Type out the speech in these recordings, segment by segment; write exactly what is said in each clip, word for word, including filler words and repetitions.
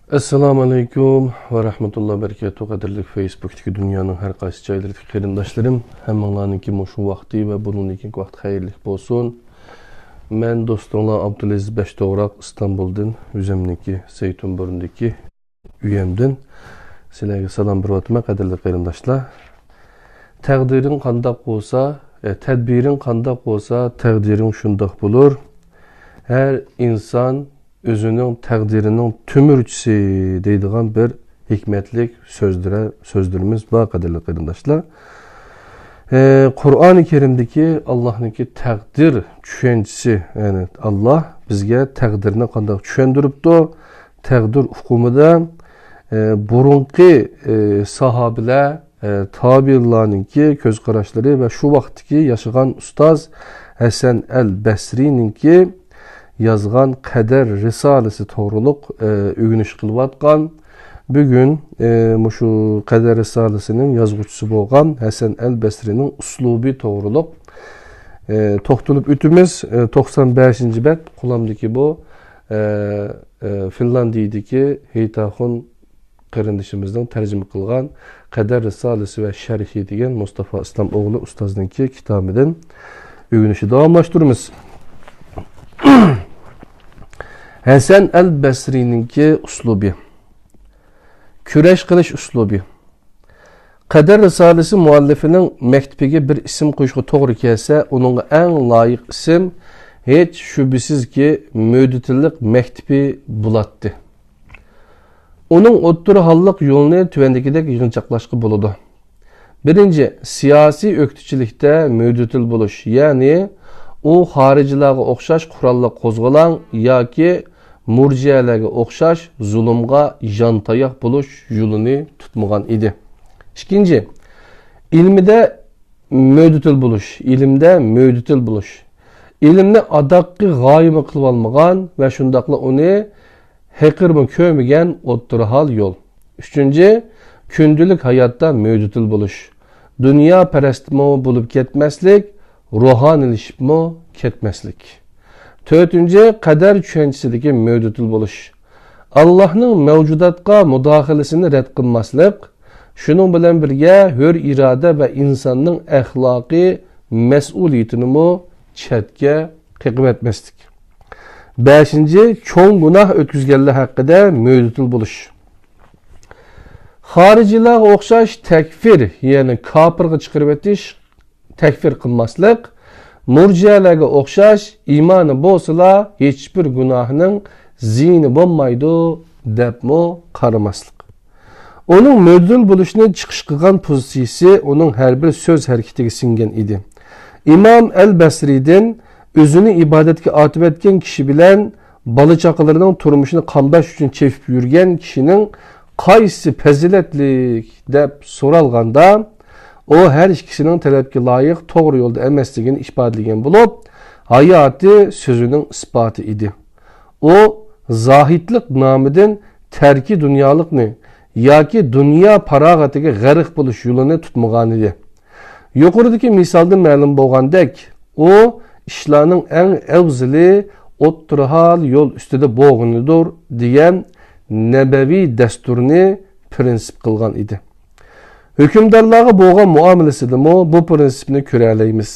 ئەسسالامۇ ئەلەيكۇم ۋە رەھمەتۇللاھى ۋە بەرىكاتۇھۇ. قەدىرلىك فېيسبۇكتىكى دۇنيانىڭ ھەر قايسى جايلىرىدىكى قېرىنداشلىرىم، ھەممىڭلارنىڭكى مۇشۇ ۋاقتى ۋە بۇنىڭدىن كېيىنكى ۋاقتى خەيرلىك بولسۇن. مەن دوستۇڭلار ئابدۇلئەزىز بەشتوغراق، ئىستانبۇلدىن، ئۆزۈمنىڭكى زەيتۇن بۇرنىدىكى ئۆيۈمدىن سىلەرگە سالام بېرىۋاتىمەن، قەدىرلىك قېرىنداشلار. تەقدىرىڭ قانداق بولسا، ئە، تەدبىرىڭ قانداق بولسا، تەقدىرىڭ شۇنداق بولۇر. ھەر ئىنسان ئۆزىنىڭ تەقدىرىنىڭ تۆمۈرچىسى دەيدىغان بىر ھېكمەتلىك سۆزلىرى، سۆزلىرىمىز بار، قەدىرلىك قېرىنداشلار. ئە، قۇرئانى كەرىمدىكى ئاللاھنىڭكى تەقدىر چۈشەنچىسى، يەنى ئاللاھ بىزگە تەقدىرنى قانداق چۈشەندۈرۈپتۇ، تەقدىر ئۇقۇمىدا، ئە، بۇرۇنقى، ئە، ساھابىلەر، ئە، تابىئىنلارنىڭكى كۆز قاراشلىرى ۋە شۇ ۋاقىتتىكى ياشىغان ئۇستاز ھەسەن ئەل بەسرىنىڭكى يازغان قەدەر رىسالىسى توغرۇلۇق، ئە، ئۆگىنىش قىلىۋاتقان. بۈگۈن، ئە، مۇشۇ قەدەر رىسالىسىنىڭ يازغۇچىسى بولغان ھەسەن ئەل بەسرىنىڭ ئۇسلۇبى توغرۇلۇق، ئە، توختىلىپ ئۆتىمىز. ئە، توقسان بەشىنچى بەت قولۇمدىكى بۇ، ئە، ئە، فىنلاندىيىدىكى ھېيتاخۇن قېرىندىشىمىزنىڭ تەرجىمە قىلغان قەدەر رىسالىسى ۋە شەرھى دېگەن مۇستافا ئىسلام ئوغلى ئۇستازنىڭكى كىتابىدىن ئۆگىنىشنى داۋاملاشتۇرىمىز. ھەسەن ئەل بەسرىنىڭكى ئۇسلۇبى. كۈرەش قىلىش ئۇسلۇبى. قەدەر رىسالىسى مۇئەللىپىنىڭ مەكتىپىگە بىر ئىسىم قويۇشقا توغرا كەلسە، ئۇنىڭغا ئەڭ لايىق ئىسىم ھېچ شۈبھىسىزكى مۆتىدىللىق مەكتىپى بولاتتى. ئۇنىڭ ئوتتۇرا ھاللىق يولىنى تۆۋەندىكىدەك يىغىنچاقلاشقا بولىدۇ. بىرىنچى، سىياسىي ئۆكتىچىلىكتە مۆتىدىل بولۇش، يەنى ئۇ خارىجىلارغا ئوخشاش قوراللىق قوزغىلاڭ ياكى مۇرجىئەلەرگە ئوخشاش زۇلۇمغا يانتاياق بولۇش يولىنى تۇتمىغان ئىدى. ئىككىنچى، ئىلمىدە مۆتىدىل بولۇش، ئىلىمدە مۆتىدىل بولۇش. ئىلىمنى ئاداققى غايىمۇ قىلىۋالمىغان ۋە شۇنداقلا ئۇنى ھېقىرمۇ كۆرمىگەن ئوتتۇرا ھال يول. ئۈچىنچى، كۈندىلىك ھاياتتا مۆتىدىل بولۇش. دۇنياپەرەستمۇ بولۇپ كەتمەسلىك، روھانىيلىشىپمۇ كەتمەسلىك. تۆتىنچى، قەدەر چۈشەنچىسىدىكى مۆتىدىل بولۇش. ئاللاھنىڭ مەۋجۇداتقا مۇداخىلىسىنى رەت قىلماسلىق، شۇنىڭ بىلەن بىرگە ھۆر ئىرادە ۋە ئىنساننىڭ ئەخلاقىي مەسئۇلىيىتىنىمۇ چەتكە قېقىۋەتمەسلىك. بەشىنچى، چوڭ گۇناھ ئۆتكۈزگەنلەر ھەققىدە مۆتىدىل بولۇش. خارىجىيلارغا ئوخشاش تەكفىر، يەنى كاپىرغا چىقىرىۋېتىش، تەكفىر قىلماسلىق، مۇرجىئەلەرگە ئوخشاش ئىمانى بولسىلا ھېچبىر گۇناھنىڭ زىيىنى بولمايدۇ دەپمۇ قارىماسلىق. ئۇنىڭ مۆتىدىل بولۇشنى چىقىش قىلغان پوزىتسىيىسى ئۇنىڭ ھەر بىر سۆز ھەرىكىتىگە سىڭگەن ئىدى. ئىمام ئەل بەسرىدىن ئۆزىنى ئىبادەتكە ئاتىۋەتكەن كىشى بىلەن بالا-چاقىلىرىنىڭ تۇرمۇشىنى قامداش ئۈچۈن چېپىپ يۈرگەن كىشىنىڭ قايسىسى پەزىلەتلىك دەپ سورالغاندا، ئۇ ھەر ئىككىسىنىڭ تەلەپكە لايىق توغرا يولدا ئەمەسلىكىنى ئىپادىلىگەن بولۇپ، ھاياتى سۆزىنىڭ ئىسپاتى ئىدى. ئۇ زاھىدلىق نامىدىن تەركى دۇنيالىقنى ياكى دۇنيا پاراغىتىگە غەرق بولۇش يولىنى تۇتمىغانىدى. يۇقىرىدىكى مىسالدىن مەلۇم بولغاندەك، ئۇ ئىشلارنىڭ ئەڭ ئەۋزىلى ئوتتۇرا ھال يول ئۈستىدە بولغىنىدۇر دېگەن نەبەۋىي دەستۇرنى پىرىنسىپ قىلغان ئىدى. ھۆكۈمدارلارغا بولغان مۇئامىلىسىدىمۇ بۇ پىرىنسىپنى كۆرەلەيمىز.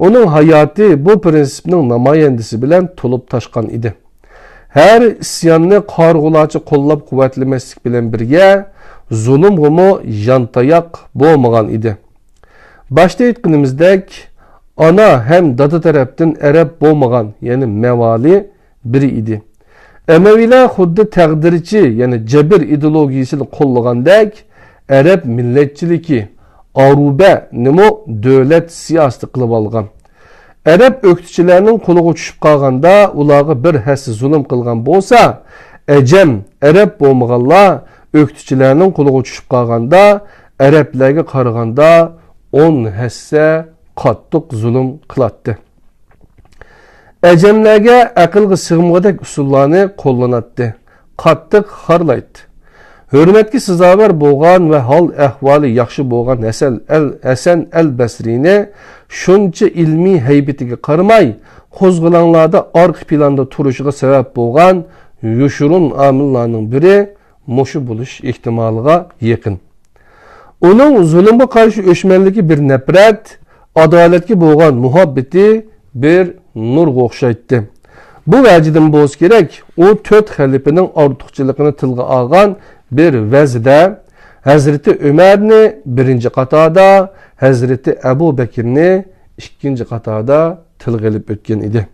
ئۇنىڭ ھاياتى بۇ پىرىنسىپنىڭ نامايەندىسى بىلەن تولۇپ تاشقان ئىدى. ھەر ئىسياننى قارىغۇلارچە قوللاپ-قۇۋۋەتلىمەسلىك بىلەن بىرگە، زۇلۇمغىمۇ يانتاياق بولمىغان ئىدى. باشتا ئېيتقىنىمىزدەك، ئانا ھەم دادا تەرەپتىن ئەرەب بولمىغان، يەنى مەۋالى بىرى ئىدى. ئەمەۋىيلەر خۇددى تەقدىرچى، يەنى جەبىر ئىدېئولوگىيىسىنى قوللىغاندەك، ئەرەب مىللەتچىلىكى، ئاروبە، نىمۇ دۆلەت سىياسىتى قىلىۋالغان. ئەرەب ئۆكتىچىلەرنىڭ قولىغا چۈشۈپ قالغاندا، ئۇلارغا بىر ھەسسە زۇلۇم قىلغان بولسا، ئەجەم، ئەرەب بولمىغانلار ئۆكتىچىلەرنىڭ قولىغا چۈشۈپ قالغاندا، ئەرەبلەرگە قارىغاندا ئون ھەسسە قاتتىق زۇلۇم قىلاتتى. ئەجەملەرگە ئەقىلگە سىغمىغۇدەك ئۇسۇللارنى قوللىناتتى، قاتتىق خارلايتتى. ھۆرمەتكە سازاۋەر بولغان ۋە ھال-ئەھۋالى ياخشى بولغان ھەسەن ئەل، ھەسەن ئەل بەسرىنى شۇنچە ئىلمىي ھەيبىتىگە قارىماي، قوزغىلاڭلاردا ئارقا پىلاندا تۇرۇشىغا سەۋەب بولغان يوشۇرۇن ئامىللارنىڭ بىرى مۇشۇ بولۇش ئېھتىمالىغا يېقىن. ئۇنىڭ زۇلۇمغا قارشى ئۆچمەنلىكى بىر نەپرەت، ئادالەتكە بولغان مۇھەببىتى بىر نۇرغا ئوخشايتتى. بۇ ۋەجىدىن بولسا كېرەك، ئۇ تۆت خەلىپىنىڭ ئارتۇقچىلىقىنى تىلغا ئالغان بىر ۋەزىدە ھەزرىتى ئۆمەرنى بىرىنچى قاتاردا، ھەزرىتى ئەبۇ بەكرىنى ئىككىنچى قاتاردا تىلغا ئېلىپ ئۆتكەن ئىدى.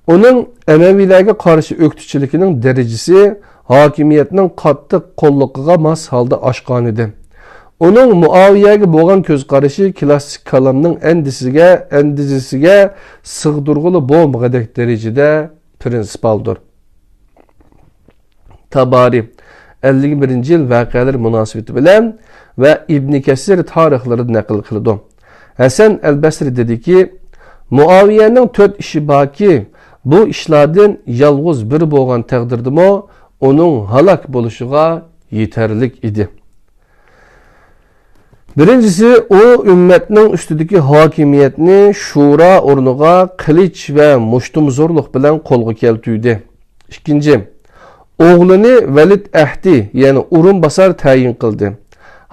ئۇنىڭ ئەمەۋىيلەرگە قارشى ئۆكتىچىلىكىنىڭ دەرىجىسى ھاكىمىيەتنىڭ قاتتىق قوللۇقىغا ماس ھالدا ئاشقانىدى. ئۇنىڭ مۇئاۋىيەگە بولغان كۆز قارىشى كلاسسىك كالامنىڭ ئەندىزىسىگە، ئەندىزىسىگە سىغدۇرغىلى بولمىغۇدەك دەرىجىدە پرىنسىپالدۇر. تابارى ئەللىك بىرىنچى يىل ۋەقەلىرى مۇناسىۋىتى بىلەن ۋە ئىبنى كەسىر تارىخلىرىدا نەقىل قىلىدۇ. ھەسەن ئەل بەسرى دېدىكى، مۇئاۋىيەنىڭ تۆت ئىشى باركى، بۇ ئىشلاردىن يالغۇز بىرى بولغان تەقدىردىمۇ ئۇنىڭ ھالاك بولۇشىغا يېتەرلىك ئىدى. بىرىنچىسى، ئۇ ئۈممەتنىڭ ئۈستىدىكى ھاكىمىيەتنى شۇرا ئورنىغا قىلىچ ۋە مۇشتۇمزورلۇق بىلەن قولغا كەلتۈردى. ئىككىنچى، ئوغلىنى ۋەلىد ئەھدى، يەنى ئورۇنباسار تەيىن قىلدى.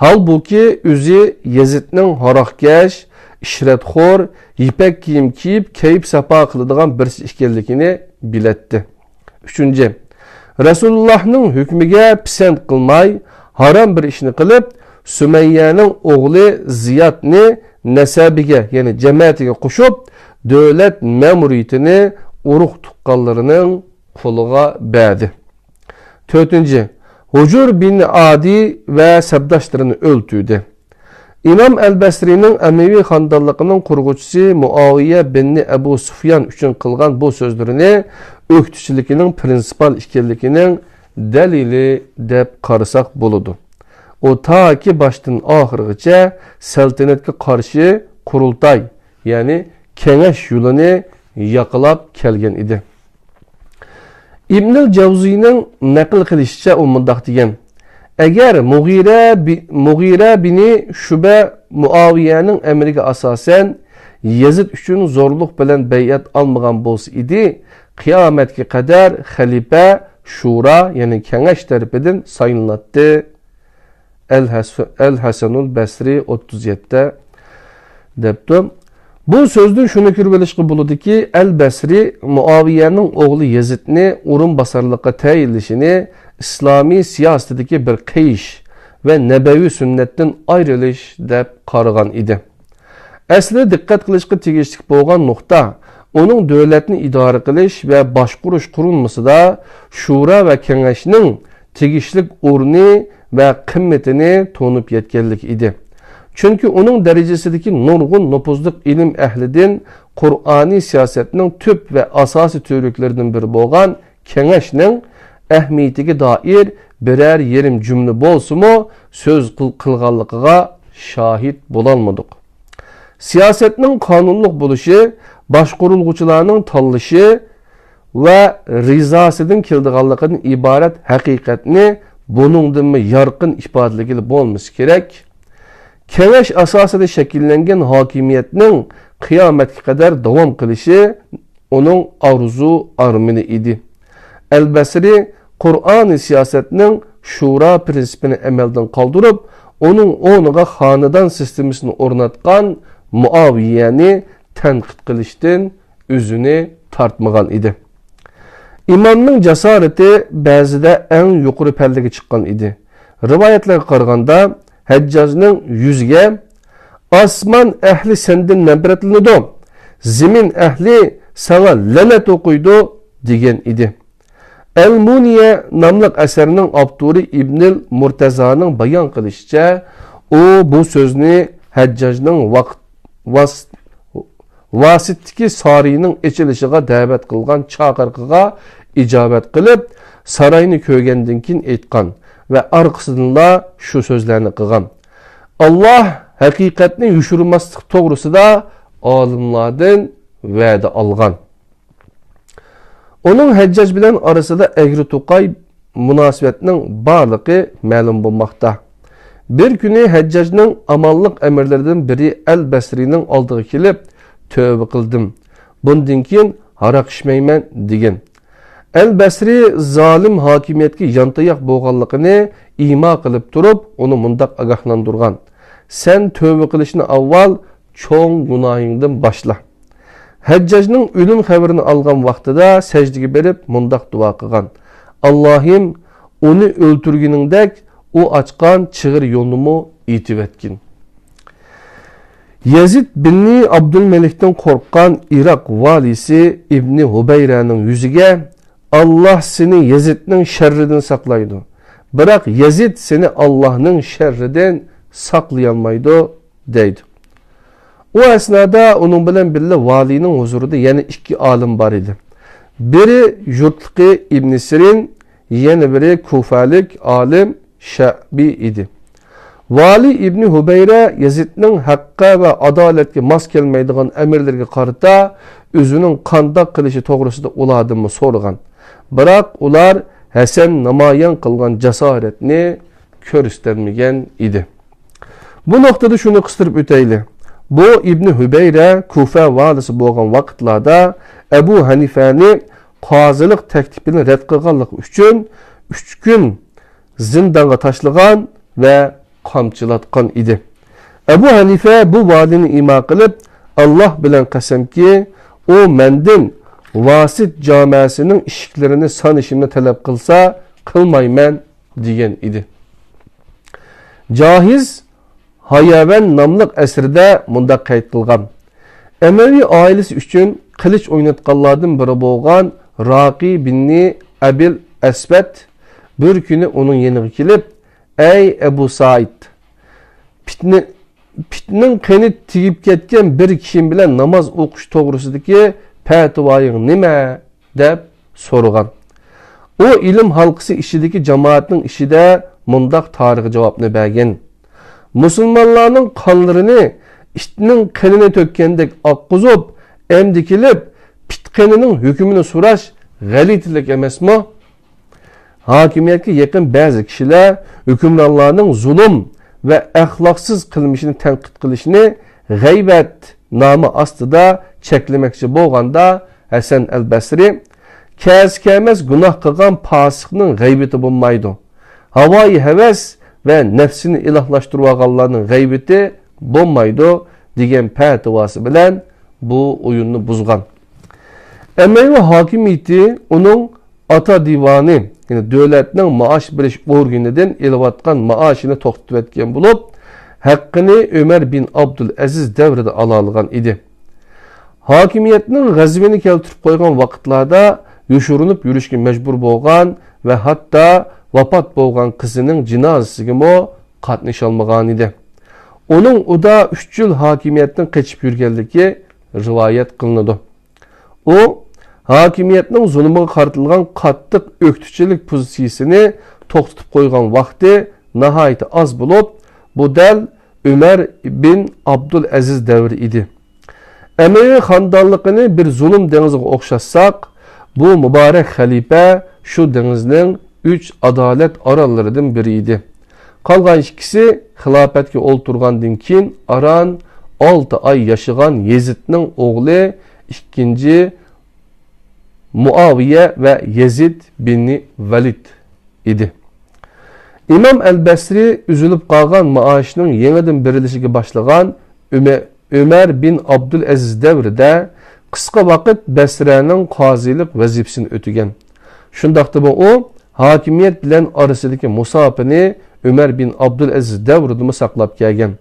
ھالبۇكى، ئۆزى يېزىدنىڭ ھاراقكەش، ئىشرەتخور، يىپەك كىيىم كىيىپ، كەيپ ساپا قىلىدىغان بىرسى ئىكەنلىكىنى بىلەتتى. ئۈچىنچى، رەسۇلۇللاھنىڭ ھۆكمىگە پىسەنت قىلماي، ھارام بىر ئىشنى قىلىپ، سۈمەييەنىڭ ئوغلى زىيادنى نەسەبىگە، يەنى جەمەتىگە قوشۇپ، دۆلەت مەمۇرىيىتىنى ئۇرۇق تۇغقانلىرىنىڭ قولىغا بەردى. تۆتىنچى، ھۇجۇر بىن ئادى ۋە سەپداشلىرىنى ئۆلتۈردى. ئىمام ئەل بەسرىنىڭ ئەمەۋى خاندانلىقىنىڭ قۇرغۇچىسى مۇئاۋىيە بىننى ئەبۇ سۇفيان ئۈچۈن قىلغان بۇ سۆزلىرىنى ئۆكتىچىلىكىنىڭ پرىنسىپال ئىكەنلىكىنىڭ دەلىلى دەپ قارىساق بولىدۇ. ئۇ تاكى باشتىن ئاخىرغىچە سەلتەنەتكە قارشى قۇرۇلتاي، يەنى كېڭەش يولىنى ياقىلاپ كەلگەن ئىدى. ئىبنىل جەۋزىينىڭ نەقىل قىلىشىچە، ئۇ مۇنداق دېگەن: ئەگەر مۇغىرە بى-، مۇغىرە بىنى شۇبە مۇئاۋىيەنىڭ ئەمرىگە ئاساسەن يېزىد ئۈچۈن زورلۇق بىلەن بەيئەت ئالمىغان بولسا ئىدى، قىيامەتكە قەدەر خەلىپە شۇرا، يەنى كېڭەش تەرىپىدىن سايلىناتتى. ئەل ھەس-، ئەل ھەسەنۇل بەسرى ئوتتۇز يەتتە دەپتۇ. بۇ سۆزدىن شۇنى كۆرۈۋېلىشقا بولىدۇكى، ئەل بەسرى مۇئاۋىيەنىڭ ئوغلى يېزىدنى ئورۇنباسارلىققا تەيىنلىشىنى ئىسلامىي سىياسىتىدىكى بىر قېيىش ۋە نەبەۋى سۈننەتتىن ئايرىلىش دەپ قارىغان ئىدى. ئەسلى دىققەت قىلىشقا تېگىشلىك بولغان نۇقتا، ئۇنىڭ دۆلەتنى ئىدارە قىلىش ۋە باشقۇرۇش قۇرۇلمىسىدا شۇرا ۋە كېڭەشنىڭ تېگىشلىك ئورنى ۋە قىممىتىنى تونۇپ يەتكەنلىكى ئىدى. چۈنكى ئۇنىڭ دەرىجىسىدىكى نۇرغۇن نوپۇزلۇق ئىلىم ئەھلىدىن قۇرئانىي سىياسەتنىڭ تۈپ ۋە ئاساسىي تۈۋرۈكلىرىدىن بىرى بولغان كېڭەشنىڭ ئەھمىيىتىگە دائىر بىرەر يېرىم جۈملە بولسىمۇ سۆز قىل-، قىلغانلىقىغا شاھىت بولالمىدۇق. سىياسەتنىڭ قانۇنلۇق بولۇشى، باشقۇرۇلغۇچىلارنىڭ تاللىشى ۋە رىزاسىدىن كېلىدىغانلىقىدىن ئىبارەت ھەقىقەتنى بۇنىڭدىنمۇ يارقىن ئىپادىلىگىلى بولمىسا كېرەك. كېڭەش ئاساسىدا شەكىللەنگەن ھاكىمىيەتنىڭ قىيامەتكە قەدەر داۋام قىلىشى ئۇنىڭ ئارزۇ ئارمىنى ئىدى. ئەل بەسرى قۇرئانىي سىياسەتنىڭ شۇرا پىرىنسىپىنى ئەمەلدىن قالدۇرۇپ، ئۇنىڭ ئورنىغا خانىدان سىستېمىسىنى ئورناتقان مۇئاۋىيەنى تەنقىد قىلىشتىن ئۆزىنى تارتمىغان ئىدى. ئىمامنىڭ جاسارىتى بەزىدە ئەڭ يۇقىرى پەللىگە چىققان ئىدى. رىۋايەتلەرگە قارىغاندا، ھەججاجنىڭ يۈزىگە «ئاسمان ئەھلى سەندىن نەپرەتلىنىدۇ، زېمىن ئەھلى ساڭا لەنەت ئوقۇيدۇ» دېگەن ئىدى. ئەل مۇنىيە ناملىق ئەسەرنىڭ ئاپتورى ئىبنىل مۇرتەزانىڭ بايان قىلىشىچە، ئۇ بۇ سۆزنى ھەججاجنىڭ ۋاقىت، ۋاس-، ۋاسىتتىكى سارىينىڭ ئېچىلىشىغا دەۋەت قىلغان چاقىرىقىغا ئىجابەت قىلىپ، ساراينى كۆرگەندىن كېيىن ئېيتقان ۋە ئارقىسىدىنلا شۇ سۆزلەرنى قىلغان. ئاللاھ ھەقىقەتنى يوشۇرماسلىق توغرىسىدا ئالىملاردىن ۋەدە ئالغان. ئۇنىڭ ھەججاج بىلەن ئارىسىدا ئەگرى-توقاي مۇناسىۋەتنىڭ بارلىقى مەلۇم بولماقتا. بىر كۈنى ھەججاجنىڭ ئامانلىق ئەمىرلىرىدىن بىرى ئەل بەسرىنىڭ ئالدىغا كېلىپ، «تۆۋە قىلدىم، بۇندىن كېيىن ھاراق ئىچمەيمەن» دېگەن. ئەل بەسرى زالىم ھاكىمىيەتكە يانتاياق بولغانلىقىنى ئىما قىلىپ تۇرۇپ، ئۇنى مۇنداق ئاگاھلاندۇرغان: «سەن تۆۋە قىلىشنى ئاۋۋال چوڭ گۇناھىڭدىن باشلا.» ھەججاجنىڭ ئۆلۈم خەۋىرىنى ئالغان ۋاقتىدا سەجدىگە بېرىپ مۇنداق دۇئا قىلغان: «ئاللاھىم، ئۇنى ئۆلتۈرگىنىڭدەك ئۇ ئاچقان چىغىر يولنىمۇ ئېتىۋەتكىن.» يەزىد بىننى ئابدۇلمەلىكتىن قورققان ئىراق ۋالىسى ئىبنى ھۇبەيرەنىڭ يۈزىگە: «ئاللاھ سېنى يەزىدنىڭ شەررىدىن ساقلايدۇ، بىراق يەزىد سېنى ئاللاھنىڭ شەررىدىن ساقلىيالمايدۇ» دەيدۇ. ئۇ ئەسنادا ئۇنىڭ بىلەن بىللە ۋالىينىڭ ھۇزۇرىدا يەنە ئىككى ئالىم بار ئىدى. بىرى يۇرتلۇقى ئىبنى سىرىن، يەنە بىرى كۇفەلىك ئالىم شەبى ئىدى. ۋالىي ئىبنى ھۇبەيرە يەزىدنىڭ ھەققە ۋە ئادالەتكە ماس كەلمەيدىغان ئەمىرلىرىگە قارىتا ئۆزىنىڭ قانداق قىلىشى توغرىسىدا ئۇلاردىنمۇ سورىغان. بىراق ئۇلار ھەسەن نامايان قىلغان جاسارەتنى كۆرسىتەلمىگەن ئىدى. بۇ نۇقتىدا شۇنى قىستۇرۇپ ئۆتەيلى. بۇ ئىبنى ھۇبەيرە كۇفە ۋالىسى بولغان ۋاقىتلاردا ئەبۇ ھەنىفەنى قازىلىق تەكلىپىنى رەت قىلغانلىقى ئۈچۈن ئۈچ كۈن زىندانغا تاشلىغان ۋە قامچىلاتقان ئىدى. ئەبۇ ھەنىفە بۇ ۋالىينى ئىما قىلىپ، «ئاللاھ بىلەن قەسەمكى، ئۇ مەندىن ۋاسىت جامەسىنىڭ ئىشىكلىرىنى سانىشىمنى تەلەپ قىلسا، قىلمايمەن» دېگەن ئىدى. جاھىز ھاياۋەن ناملىق ئەسىرىدە مۇنداق قەيت قىلغان: ئەمەۋى ئائىلىسى ئۈچۈن قىلىچ ئويناتقانلاردىن بىرى بولغان راقى بىننى ئەبىل ئەسۋەد بىر كۈنى ئۇنىڭ يېنىغا كېلىپ، «ئەي ئەبۇ سائىد، پىتنى، پىتنىڭ قېنى تېگىپ كەتكەن بىر كىيىم بىلەن ناماز ئوقۇش توغرىسىدىكى پەتىۋايىڭ نېمە؟» دەپ سورىغان. ئۇ ئىلىم ھالقىسى ئىچىدىكى جامائەتنىڭ ئىچىدە مۇنداق تارىخىي جاۋابنى بەرگەن: «مۇسۇلمانلارنىڭ قانلىرىنى ئىتنىڭ قېنىنى تۆككەندەك ئاققۇزۇپ، ئەمدى كېلىپ پىت قېنىنىڭ ھۆكمىنى سوراش غەلىتىلىك ئەمەسمۇ؟» ھاكىمىيەتكە يېقىن بەزى كىشىلەر ھۆكۈمرانلارنىڭ زۇلۇم ۋە ئەخلاقسىز قىلمىشىنى تەنقىد قىلىشنى غەيۋەت نامى ئاستىدا چەكلىمەكچى بولغاندا، ھەسەن ئەل بەسرى: «كەلسە كەلمەس گۇناھ قىلغان پاسىقنىڭ غەيۋىتى بولمايدۇ، ھاۋايى ھەۋەس ۋە نەپسىنى ئىلاھلاشتۇرۇۋالغانلارنىڭ غەيۋىتى بولمايدۇ» دېگەن پەتىۋاسى بىلەن بۇ ئويۇننى بۇزغان. ئەمەۋى ھاكىمىيىتى ئۇنىڭ ئاتا دىۋانى، يەنى دۆلەتنىڭ مائاش بېرىش ئورگىنىدىن ئېلىۋاتقان مائاشىنى توختىتىۋەتكەن بولۇپ، ھەققىنى ئۆمەر بىن ئابدۇلئەزىز دەۋرىدە ئالالىغان ئىدى. ھاكىمىيەتنىڭ غەزىپىنى كەلتۈرۈپ قويغان ۋاقىتلاردا يوشۇرۇنۇپ يۈرۈشكە مەجبۇر بولغان ۋە ھەتتا ۋاپات بولغان قىزىنىڭ جىنازىسىگىمۇ قاتنىشالمىغانىدى. ئۇنىڭ ئۇدا ئۈچ يىل ھاكىمىيەتتىن قېچىپ يۈرگەنلىكى رىۋايەت قىلىنىدۇ. ئۇ ھاكىمىيەتنىڭ زۇلۇمىغا قارىتىلغان قاتتىق ئۆكتىچىلىك پوزىتسىيىسىنى توختىتىپ قويغان ۋاقتى ناھايىتى ئاز بولۇپ، بۇ دەل ئۆمەر بىن ئابدۇلئەزىز دەۋرى ئىدى. ئەمەۋى خاندانلىقىنى بىر زۇلۇم دېڭىزىغا ئوخشاتساق، بۇ مۇبارەك خەلىپە شۇ دېڭىزنىڭ ئۈچ ئادالەت ئاراللىرىدىن بىرى ئىدى. قالغان ئىككىسى خىلاپەتكە ئولتۇرغاندىن كېيىن ئاران ئالتە ئاي ياشىغان يېزىدنىڭ ئوغلى ئىككىنچى مۇئاۋىيە ۋە يېزىد بىنى ۋەلىد ئىدى. ئىمام ئەل بەسرى ئۈزۈلۈپ قالغان مائاشنىڭ يېڭىدىن بېرىلىشىگە باشلىغان ئۆمە-، ئۆمەر بىن ئابدۇلئەزىز دەۋرىدە قىسقا ۋاقىت بەسرەنىڭ قازىلىق ۋەزىپىسىنى ئۆتىگەن. شۇنداقتىمۇ ئۇ ھاكىمىيەت بىلەن ئارىسىدىكى مۇساپىنى ئۆمەر بىن ئابدۇلئەزىز دەۋرىدىمۇ ساقلاپ كەلگەن.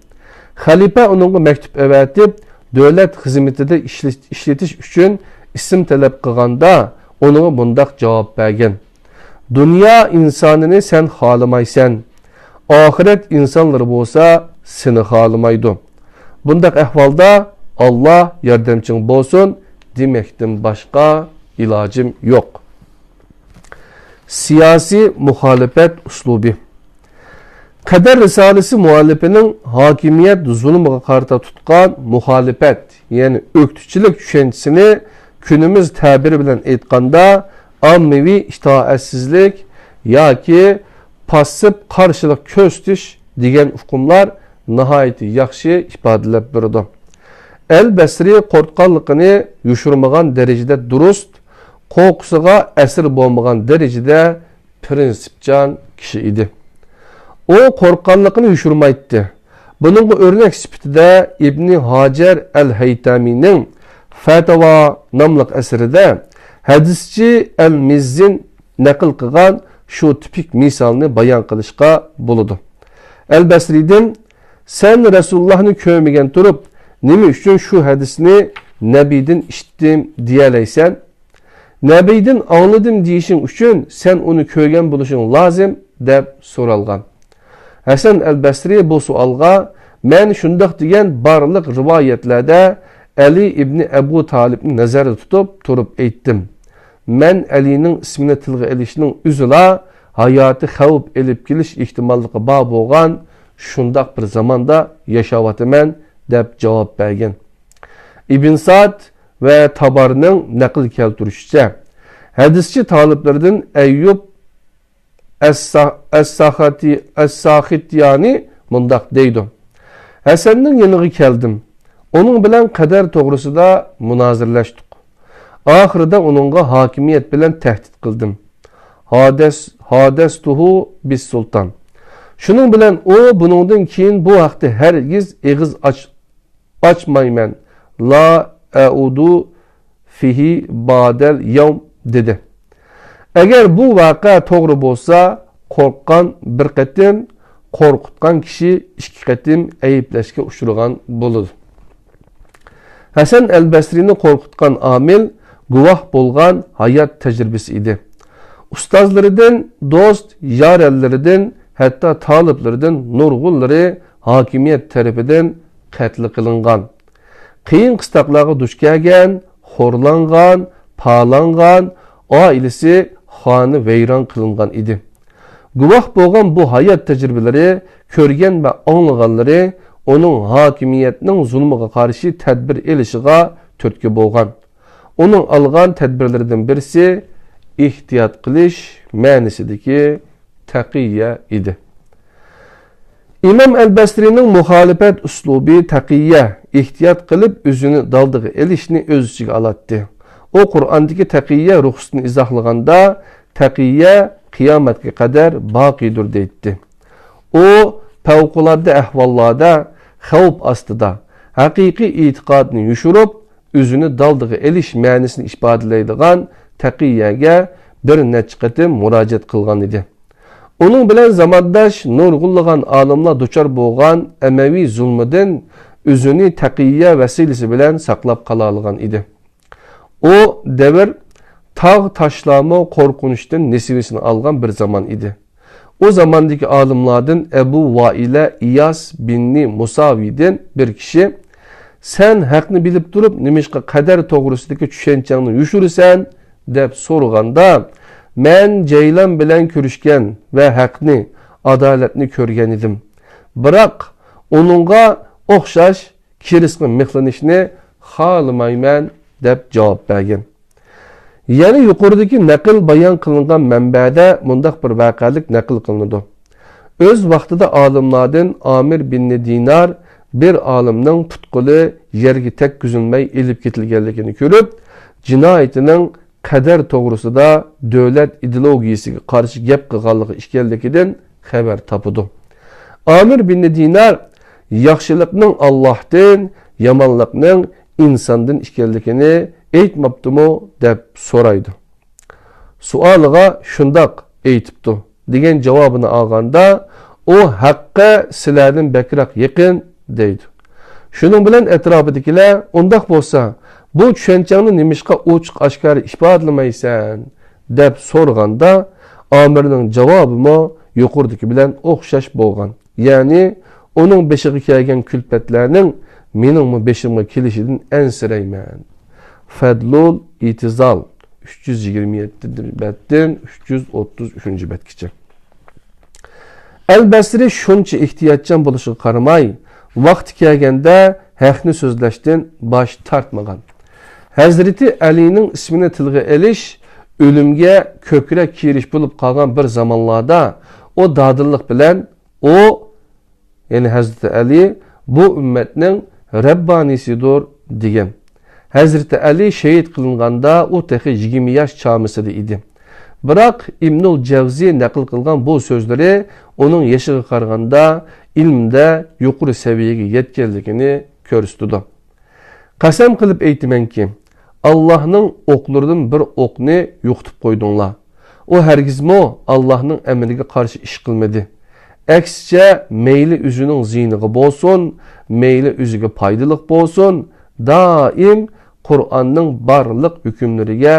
خەلىپە ئۇنىڭغا مەكتۇپ ئەۋەتىپ، دۆلەت خىزمىتىدە ئىشلىتىش ئۈچۈن ئىسىم تەلەپ قىلغاندا، ئۇنىڭغا مۇنداق جاۋاب بەرگەن: «دۇنيا ئىنسانىنى سەن خالىمايسەن، ئاخىرەت ئىنسانلىرى بولسا سېنى خالىمايدۇ. بۇنداق ئەھۋالدا ئاللا ياردەمچىڭ بولسۇن دېمەكتىن باشقا ئىلاجىم يوق.» سىياسىي مۇخالىپەت ئۇسلۇبى. قەدەر رىسالىسى مۇئەللىپىنىڭ ھاكىمىيەت زۇلۇمىغا قارىتا تۇتقان مۇخالىپەت، يەنى ئۆكتىچىلىك چۈشەنچىسىنى كۈنىمىز تەبىرى بىلەن ئېيتقاندا، ئاممىۋى ئىتائەتسىزلىك ياكى پاسسىپ قارشىلىق كۆرسىتىش دېگەن ئۇقۇملار ناھايىتى ياخشى ئىپادىلەپ بېرىدۇ. ئەل بەسرى قورققانلىقىنى يوشۇرمىغان دەرىجىدە دۇرۇست، قورقۇسىغا ئەسىر بولمىغان دەرىجىدە پىرىنسىپچان كىشى ئىدى. ئۇ قورققانلىقىنى يوشۇرمايتتى. بۇنىڭغا ئۆرنەك سۈپىتىدە ئىبنى ھاجەر ئەل ھەيتەمىنىڭ فەتىۋا ناملىق ئەسىرىدە ھەدىسچى ئەل مىززىن نەقىل قىلغان شۇ تىپىك مىسالنى بايان قىلىشقا بولىدۇ. ئەل بەسرىدىن، سەن رەسۇلۇللاھنى كۆرمىگەن تۇرۇپ، نېمە ئۈچۈن شۇ ھەدىسنى نەبىدىن ئىشىتتىم دېيەلەيسەن؟ نەبىدىن ئاڭلىدىم دېيىشىڭ ئۈچۈن سەن ئۇنى كۆرگەن بولۇشۇڭ لازىم، دەپ سورالغان. ھەسەن ئەل بەسرى بۇ سوئالغا، مەن شۇنداق دېگەن بارلىق رىۋايەتلەردە ئەلى ئىبنى ئەبۇ تالىپنى نەزەردە تۇتۇپ تۇرۇپ ئېيتتىم. مەن ئەلىنىڭ ئىسمىنى تىلغا ئېلىشنىڭ ئۆزىلا ھاياتى خەۋپ ئېلىپ كېلىش ئېھتىماللىقى بار بولغان شۇنداق بىر زاماندا ياشاۋاتىمەن، دەپ جاۋاب بەرگەن. ئىبن ساد ۋە تابارنىڭ نەقىل كەلتۈرۈشىچە، ھەدىسچى تالىپلىرىدىن ئەييۇب ئەس-، ئەس-، ساخىتىيانى مۇنداق دەيدۇ: ھەسەننىڭ يېنىغا كەلدىم. ئۇنىڭ بىلەن قەدەر توغرىسىدا مۇنازىرىلەشتۇق. ئاخىرىدا ئۇنىڭغا ھاكىمىيەت بىلەن تەھدىت قىلدىم. ھادەس-، ھادەستۇھۇ بىس سۇلتان. شۇنىڭ بىلەن ئۇ بۇنىڭدىن كېيىن بۇ ھەقتە ھەرگىز ئېغىز ئاچ-، ئاچمايمەن. لا ئەئۇدۇ فىھى بادەل يەۋم، دېدى. ئەگەر بۇ ۋەقە توغرا بولسا، قورققان بىر قېتىم، قورقۇتقان كىشى ئىككى قېتىم ئەيىبلەشكە ئۇچرىغان بولىدۇ. ھەسەن ئەل بەسرىنى قورقۇتقان ئامىل گۇۋاھ بولغان ھايات تەجرىبىسى ئىدى. ئۇستازلىرىدىن، دوست، يارەنلىرىدىن، ھەتتا تالىپلىرىدىن نۇرغۇنلىرى ھاكىمىيەت تەرىپىدىن قەتل قىلىنغان. قىيىن قىستاقلارغا دۇچ كەلگەن، خورلانغان، پالانغان، ئائىلىسى خانىۋەيران قىلىنغان ئىدى. گۇۋاھ بولغان بۇ ھايات تەجرىبىلىرى، كۆرگەن ۋە ئاڭلىغانلىرى ئۇنىڭ ھاكىمىيەتنىڭ زۇلمىغا قارشى تەدبىر ئېلىشىغا تۈرتكە بولغان. ئۇنىڭ ئالغان تەدبىرلىرىدىن بىرسى ئېھتىيات قىلىش مەنىسىدىكى تەقىيە ئىدى. ئىمام ئەل بەسرىنىڭ مۇخالىپەت ئۇسلۇبى تەقىيە، ئېھتىيات قىلىپ ئۆزىنى دالدىغا ئېلىشنى ئۆز ئىچىگە ئالاتتى. ئۇ قۇرئاندىكى تەقىيە رۇخسىتىنى ئىزاھلىغاندا، تەقىيە قىيامەتكە قەدەر باقىيدۇر دەيتتى. ئۇ پەۋقۇلئاددە ئەھۋاللاردا، خەۋپ ئاستىدا، ھەقىقىي ئېتىقادنى يوشۇرۇپ، ئۆزىنى دالدىغا ئېلىش مەنىسىنى ئىپادىلەيدىغان تەقىيەگە بىر نەچچە قېتىم مۇراجىئەت قىلغان ئىدى. ئۇنىڭ بىلەن زامانداش نۇرغۇنلىغان ئالىملار دۇچار بولغان ئەمەۋى زۇلمىدىن ئۆزىنى تەقىيە ۋەسىلىسى بىلەن ساقلاپ قالالىغان ئىدى. ئۇ دەۋر تاغ-تاشلارمۇ قورقۇنچتىن نېسىۋىسىنى ئالغان بىر زامان ئىدى. ئۇ زاماندىكى ئالىملاردىن ئەبۇ ۋائىلە ئىياس بىننى مۇساۋىدىن بىر كىشى، سەن ھەقنى بىلىپ تۇرۇپ، نېمىشقا قەدەر توغرىسىدىكى چۈشەنچەڭنى يوشۇرىسەن؟ دەپ سورىغاندا، مەن جەيلان بىلەن كۆرۈشكەن ۋە ھەقنى، ئادالەتنى كۆرگەنىدىم. بىراق، ئۇنىڭغا ئوخشاش كىرىسقا مىخلىنىشنى خالىمايمەن، دەپ جاۋاب بەرگەن. يەنە يۇقىرىدىكى نەقىل بايان قىلىنغان مەنبەدە مۇنداق بىر ۋەقەلىك نەقىل قىلىنىدۇ. ئۆز ۋاقتىدا ئالىملاردىن ئامىر بىن دىنار بىر ئالىمنىڭ پۇت-قولى يەرگە تەگكۈزۈلمەي ئېلىپ كېتىلگەنلىكىنى كۆرۈپ، جىنايىتىنىڭ قەدەر توغرىسىدا دۆلەت ئىدېئولوگىيىسىگە قارشى گەپ قىلغانلىقى ئىكەنلىكىدىن خەۋەر تاپىدۇ. ئامىر بىن دىنار ياخشىلىقنىڭ ئاللاھتىن، يامانلىقنىڭ ئىنساندىن ئىكەنلىكىنى ئېيتماپتىمۇ؟ دەپ سورايدۇ. سوئالىغا شۇنداق ئېيتىپتۇ، دېگەن جاۋابىنى ئالغاندا، ئۇ ھەققە سىلەردىن بەكرەك يېقىن، دەيدۇ. شۇنىڭ بىلەن ئەتراپىدىكىلەر، ئۇنداق بولسا، بۇ چۈشەنچەڭنى نېمىشقا ئوچۇق ئاشكارا ئىپادىلىمەيسەن؟ دەپ سورىغاندا، ئامىرنىڭ جاۋابىمۇ يۇقىرىدىكى بىلەن ئوخشاش بولغان. يەنى ئۇنىڭ بېشىغا كەلگەن كۈلپەتلەرنىڭ مېنىڭمۇ بېشىمغا كېلىشىدىن ئەنسىرەيمەن. فەدلۇل ئىتىزال، ئۈچ يۈز يىگىرمە يەتتىنچى بەتتىن ئۈچ يۈز ئوتتۇز ئۈچىنچى بەتكىچە. ئەل بەسرى شۇنچە ئېھتىياتچان بولۇشىغا قارىماي، ۋاقتى كەلگەندە ھەقنى سۆزلەشتىن باش تارتمىغان. ھەزرىتى ئەلىنىڭ ئىسمىنى تىلغا ئېلىش ئۆلۈمگە كۆكرەك كېرىش بولۇپ قالغان بىر زامانلاردا، ئۇ دادىللىق بىلەن، ئۇ، يەنى ھەزرىتى ئەلى، بۇ ئۈممەتنىڭ رەببانىسىدۇر، دېگەن. ھەزرىتى ئەلى شېھىت قىلىنغاندا ئۇ تېخى يىگىرمە ياش چامىسىدا ئىدى. بىراق ئىبنۇل جەۋزى نەقىل قىلغان بۇ سۆزلىرى ئۇنىڭ يېشىغا قارىغاندا ئىلىمدە يۇقىرى سەۋىيەگە يەتكەنلىكىنى كۆرسىتىدۇ. قەسەم قىلىپ ئېيتىمەنكى، ئاللاھنىڭ ئوقلىرىدىن بىر ئوقنى يوقىتىپ قويدۇڭلار. ئۇ ھەرگىزمۇ ئاللاھنىڭ ئەمرىگە قارشى ئىش قىلمىدى. ئەكسىچە، مەيلى ئۆزىنىڭ زىيىنىغا بولسۇن، مەيلى ئۆزىگە پايدىلىق بولسۇن، دائىم قۇرئاننىڭ بارلىق ھۆكۈملىرىگە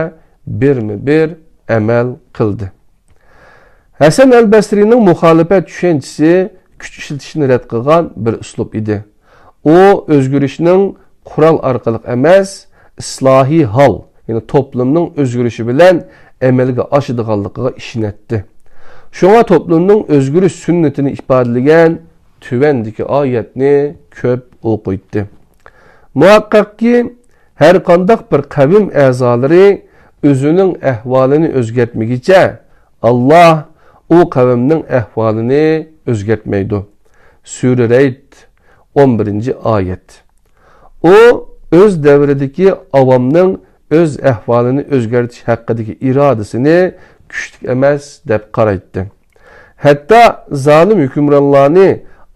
بىرمۇ بىر ئەمەل قىلدى. ھەسەن ئەل بەسرىنىڭ مۇخالىپەت چۈشەنچىسى كۈچ ئىشلىتىشنى رەت قىلغان بىر ئۇسلۇب ئىدى. ئۇ ئۆزگىرىشنىڭ قورال ئارقىلىق ئەمەس، ئىسلاھىي ھال، يەنى توپلۇمنىڭ ئۆزگىرىشى بىلەن ئەمەلگە ئاشىدىغانلىقىغا ئىشىنەتتى. شۇڭا توپلۇمنىڭ ئۆزگىرىش سۈننىتىنى ئىپادىلىگەن تۆۋەندىكى ئايەتنى كۆپ ئوقۇيتتى. مۇھەققەقكى، ھەرقانداق بىر قەۋم ئەزالىرى ئۆزىنىڭ ئەھۋالىنى ئۆزگەرتمىگىچە، ئاللاھ ئۇ قەۋمنىڭ ئەھۋالىنى ئۆزگەرتمەيدۇ. سۈرە رەئد، ئون بىرىنچى ئايەت. ئۇ ئۆز دەۋرىدىكى ئاۋامنىڭ ئۆز ئەھۋالىنى ئۆزگەرتىش ھەققىدىكى ئىرادىسىنى كۈچلۈك ئەمەس دەپ قارايتتى. ھەتتا زالىم ھۆكۈمرانلارنى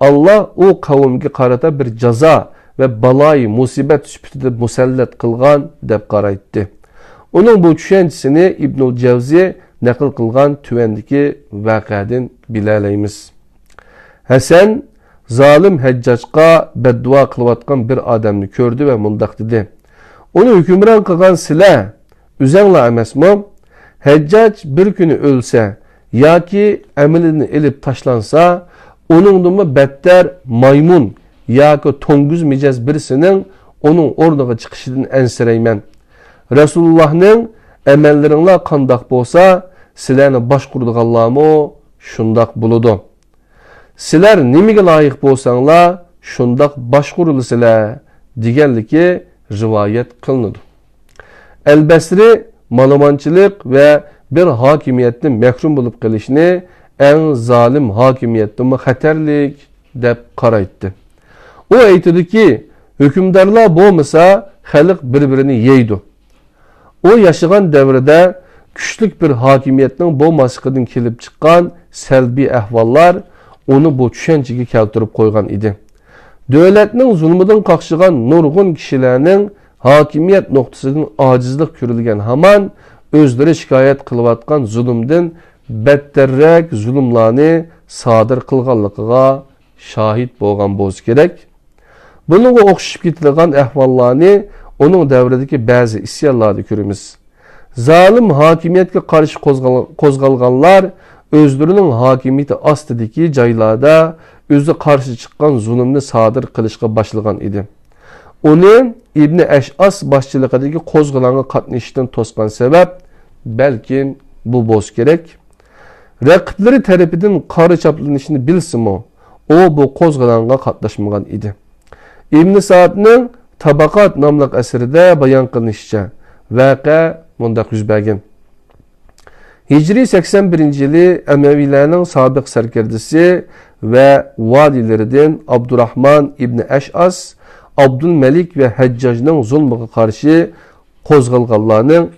ئاللاھ ئۇ قەۋمگە قارىتا بىر جازا ۋە بالايى مۇسىبەت سۈپىتىدە مۇسەللەت قىلغان دەپ قارايتتى. ئۇنىڭ بۇ چۈشەنچىسىنى ئىبنۇل جەۋزى نەقىل قىلغان تۆۋەندىكى ۋەقەدىن بىلەلەيمىز. ھەسەن زالىم ھەججاجقا بەددۇئا قىلىۋاتقان بىر ئادەمنى كۆردى ۋە مۇنداق دېدى: ئۇنى ھۆكۈمران قىلغان سىلەر ئۆزەڭلار ئەمەسمۇ؟ ھەججاج بىر كۈنى ئۆلسە ياكى ئەمىلىدىن ئېلىپ تاشلانسا، ئۇنىڭدىنمۇ بەتتەر مايمۇن ياكى توڭگۇز مىجەز بىرسىنىڭ ئۇنىڭ ئورنىغا چىقىشىدىن ئەنسىرەيمەن. رەسۇلۇللاھنىڭ ئەمەللىرىڭلار قانداق بولسا، سىلەرنى باشقۇرىدىغانلارمۇ شۇنداق بولىدۇ. سىلەر نېمىگە لايىق بولساڭلار، شۇنداق باشقۇرۇلىسىلەر، دېگەنلىكى رىۋايەت قىلىنىدۇ. ئەل بەسرى مالىمانچىلىق ۋە بىر ھاكىمىيەتتىن مەھرۇم بولۇپ قېلىشنى ئەڭ زالىم ھاكىمىيەتتىنمۇ خەتەرلىك دەپ قارايتتى. ئۇ ئېيتىدۇكى، ھۆكۈمدارلار بولمىسا، خەلق بىر-بىرىنى يەيدۇ. ئۇ ياشىغان دەۋرىدە كۈچلۈك بىر ھاكىمىيەتنىڭ بولماسلىقىدىن كېلىپ چىققان سەلبىي ئەھۋاللار ئۇنى بۇ چۈشەنچىگە كەلتۈرۈپ قويغان ئىدى. دۆلەتنىڭ زۇلمىدىن قاقشىغان نۇرغۇن كىشىلەرنىڭ ھاكىمىيەت نۇقتىسىدىن ئاجىزلىق كۆرۈلگەن ھامان، ئۆزلىرى شىكايەت قىلىۋاتقان زۇلۇمدىن بەتتەررەك زۇلۇملارنى سادىر قىلغانلىقىغا شاھىت بولغان بولسا كېرەك. بۇنىڭغا ئوخشىشىپ كېتىدىغان ئەھۋاللارنى ئۇنىڭ دەۋرىدىكى بەزى ئىسيانلاردا كۆرىمىز. زالىم ھاكىمىيەتكە قارشى قوزغال-، قوزغالغانلار ئۆزلىرىنىڭ ھاكىمىيىتى ئاستىدىكى جايلاردا ئۆزى قارشى چىققان زۇلۇمنى سادىر قىلىشقا باشلىغان ئىدى. ئۇنى ئىبنى ئەشئاس باشچىلىقىدىكى قوزغىلاڭغا قاتنىشىشتىن توسقان سەۋەب بەلكىم بۇ بولسا كېرەك. رەقىبلىرى تەرىپىدىن قارا چاپلىنىشنى بىلسىمۇ، ئۇ بۇ قوزغىلاڭغا قاتناشمىغان ئىدى. ئىبن سائدنىڭ تاباقات ناملىق ئەسىرىدە بايان قىلىنىشىچە، ۋەقە مۇنداق يۈز بەرگەن. ھىجرىي سەكسەن بىرىنچى يىلى ئەمەۋىيلەرنىڭ سابىق سەركەردىسى ۋە ۋالىيلىرىدىن ئابدۇراھمان ئىبنى ئەشئاس ئابدۇلمەلىك ۋە ھەججاجنىڭ زۇلمىغا قارشى قوزغالغانلارنىڭ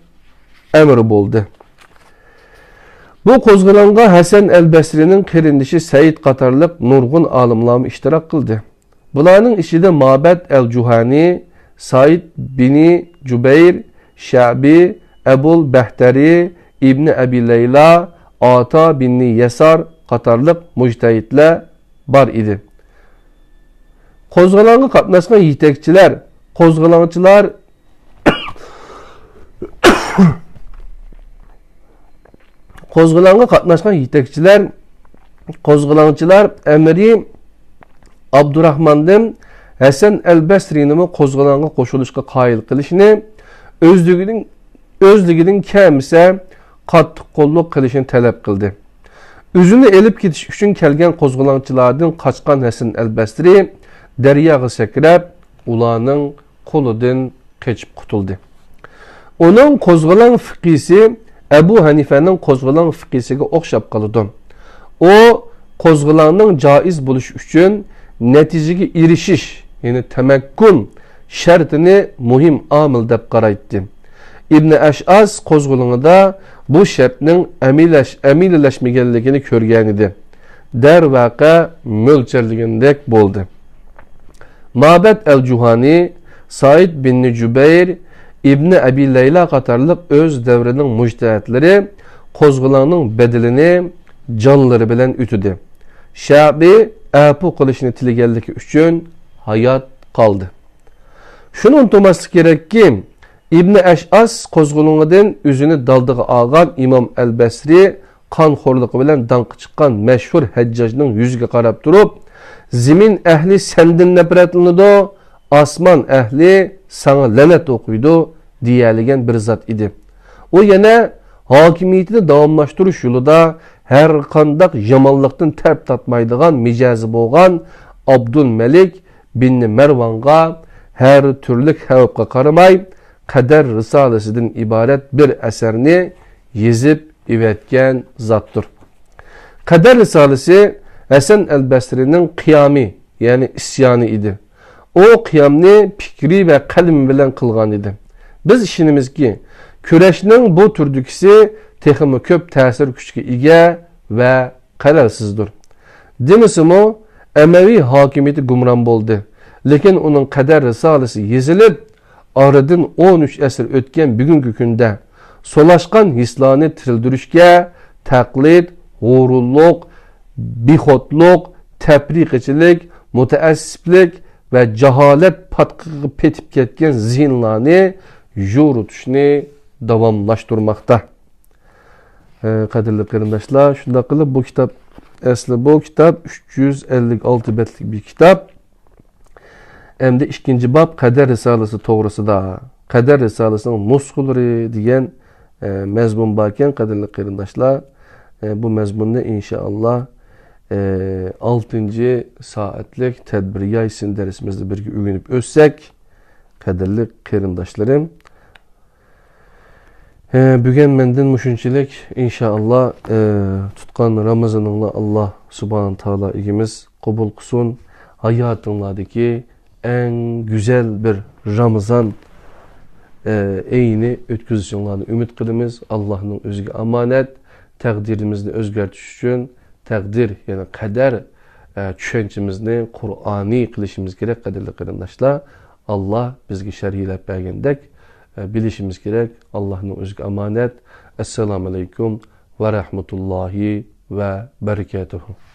ئەمىرى بولدى. بۇ قوزغىلاڭغا ھەسەن ئەل بەسرىنىڭ قېرىندىشى سەئىد قاتارلىق نۇرغۇن ئالىملارمۇ ئىشتىراك قىلدى. بۇلارنىڭ ئىچىدە مابەت ئەل جۇھانى، سائىد بىنى جۇبەير، شەبى، ئەبۇل بەھتەرى، ئىبنى ئەبى لەيلا، ئاتا بىننى يەسار قاتارلىق مۇجتەھىدلەر بار ئىدى. قوزغىلاڭغا قاتناشقان يېتەكچىلەر، قوزغىلاڭچىلار، قوزغىلاڭغا قاتناشقان يېتەكچىلەر، قوزغىلاڭچىلار ئەمىرى ئابدۇراھماندىن ھەسەن ئەل بەسرىنىمۇ قوزغىلاڭغا قوشۇلۇشقا قايىل قىلىشنى، ئۆزلۈكىدىن، ئۆزلۈكىدىن كەمىسە قاتتىق قوللۇق قىلىشنى تەلەپ قىلدى. ئۆزىنى ئېلىپ كېتىش ئۈچۈن كەلگەن قوزغىلاڭچىلاردىن قاچقان ھەسەن ئەل بەسرى دەرياغا سەكرەپ، ئۇلارنىڭ قولىدىن قېچىپ قۇتۇلدى. ئۇنىڭ قوزغىلاڭ فىقھىسى ئەبۇ ھەنىفەنىڭ قوزغىلاڭ فىقھىسىگە ئوخشاپ قالىدۇ. ئۇ قوزغىلاڭنىڭ جائىز بولۇشى ئۈچۈن نەتىجىگە ئېرىشىش، يەنى تەمەككۇن، شەرتىنى مۇھىم ئامىل دەپ قارايتتى. ئىبنى ئەشئاس قوزغىلىڭىدا بۇ شەرتنىڭ ئەمەلىيلەش-، ئەمەلىيلەشمىگەنلىكىنى كۆرگەنىدى. دەرۋەقە، مۆلچەرلىگەندەك بولدى. مابەت ئەل جۇھانى، سائىد بىن جۇبەير، ئىبنى ئەبى لەيلا قاتارلىق ئۆز دەۋرىنىڭ مۇجتەھىدلىرى قوزغىلاڭنىڭ بەدىلىنى جانلىرى بىلەن ئۆتىدى. شەئبى ئەپۇ قىلىشنى تىلىگەنلىكى ئۈچۈن ھايات قالدى. شۇنى ئۇنتۇماسلىق كېرەككى، ئىبنى ئەشئاس قوزغىلىڭىدىن ئۆزىنى دالدىغا ئالغان ئىمام ئەل بەسرى قانخورلۇقى بىلەن داڭقى چىققان مەشھۇر ھەججاجنىڭ يۈزىگە قاراپ تۇرۇپ، «زېمىن ئەھلى سەندىن نەپرەتلىنىدۇ، ئاسمان ئەھلى ساڭا لەنەت ئوقۇيدۇ» دېيەلىگەن بىر زات ئىدى. ئۇ يەنە ھاكىمىيىتىنى داۋاملاشتۇرۇش يولىدا ھەر قانداق يامانلىقتىن تەپ تارتمايدىغان مىجەزى بولغان ئابدۇلمەلىك بىن مەرۋانغا ھەر تۈرلۈك خەۋپكە قارىماي، قەدەر رىسالىسىدىن ئىبارەت بىر ئەسەرنى يېزىپ ئېۋەتكەن زاتتۇر. قەدەر رىسالىسى ھەسەن ئەل بەسرىنىڭ قىيامى، يەنى ئىسيانى ئىدى. ئۇ قىيامنى پىكرى ۋە قەلىمى بىلەن قىلغان ئىدى. بىز ئىشىنىمىزكى، كۈرەشنىڭ بۇ تۈردىكىسى تېخىمۇ كۆپ تەسىر كۈچكە ئىگە ۋە قەرەلسىزدۇر. دېمىسىمۇ، ئەمەۋى ھاكىمىيىتى گۇمران بولدى، لېكىن ئۇنىڭ قەدەر رىسالىسى يېزىلىپ، ئارىدىن ئون ئۈچ ئەسىر ئۆتكەن بۈگۈنكى كۈندە سولاشقان ھېسلارنى تىرىلدۈرۈشكە تەقلىد، غۇرۇرلۇق، بىخودلۇق، تەپرىقىچىلىك، مۇتەئەسسىپلىك ۋە جاھالەت پاتقىقىغا پېتىپ كەتكەن زېھىنلارنى يورۇتۇشنى داۋاملاشتۇرماقتا. ئە، قەدىرلىك قېرىنداشلار، شۇنداق قىلىپ بۇ كىتاب، ئەسلى بۇ كىتاب ئۈچ يۈز ئەللىك ئالتە بەتلىك بىر كىتاب. ئەمدى ئىككىنچى باب قەدەر رىسالىسى توغرىسىدا، قەدەر رىسالىسىنىڭ نۇسخىلىرى دېگەن، ئە، مەزمۇن باركەن، قەدىرلىك قېرىنداشلار. ئە، بۇ مەزمۇننى ئىنشائاللا، ئە، ئالتىنچى سائەتلىك تەدبىر يايسىن دەرسىمىزدە بىرگە ئۆگىنىپ ئۆتسەك، قەدىرلىك قېرىنداشلىرىم. ئە، بۈگۈن مەندىن مۇشۇنچىلىك. ئىنشائاللا، ئە، تۇتقان رامىزىنىڭلار ئاللا سۇبھانە تائالا ئىگىمىز قوبۇل قىلسۇن. ھاياتىڭلاردىكى ئەڭ گۈزەل بىر رامىزان، ئە، ئېيىنى ئۆتكۈزۈشۈڭلارنى ئۈمىد قىلىمىز. ئاللانىڭ ئۆزىگە ئامانەت. تەقدىرىمىزنى ئۆزگەرتىش ئۈچۈن تەقدىر، يەنى قەدەر، ئە، چۈشەنچىمىزنى قۇرئانىي قىلىشىمىز كېرەك، قەدىرلىك قېرىنداشلار. ئاللا بىزگە شەرھلەپ بەرگەندەك، ئە، بىلىشىمىز كېرەك. ئاللانىڭ ئۆزىگە ئامانەت. ئەسسالامۇ ئەلەيكۇم ۋە رەھمەتۇللاھى ۋە بەرىكاتۇھۇ.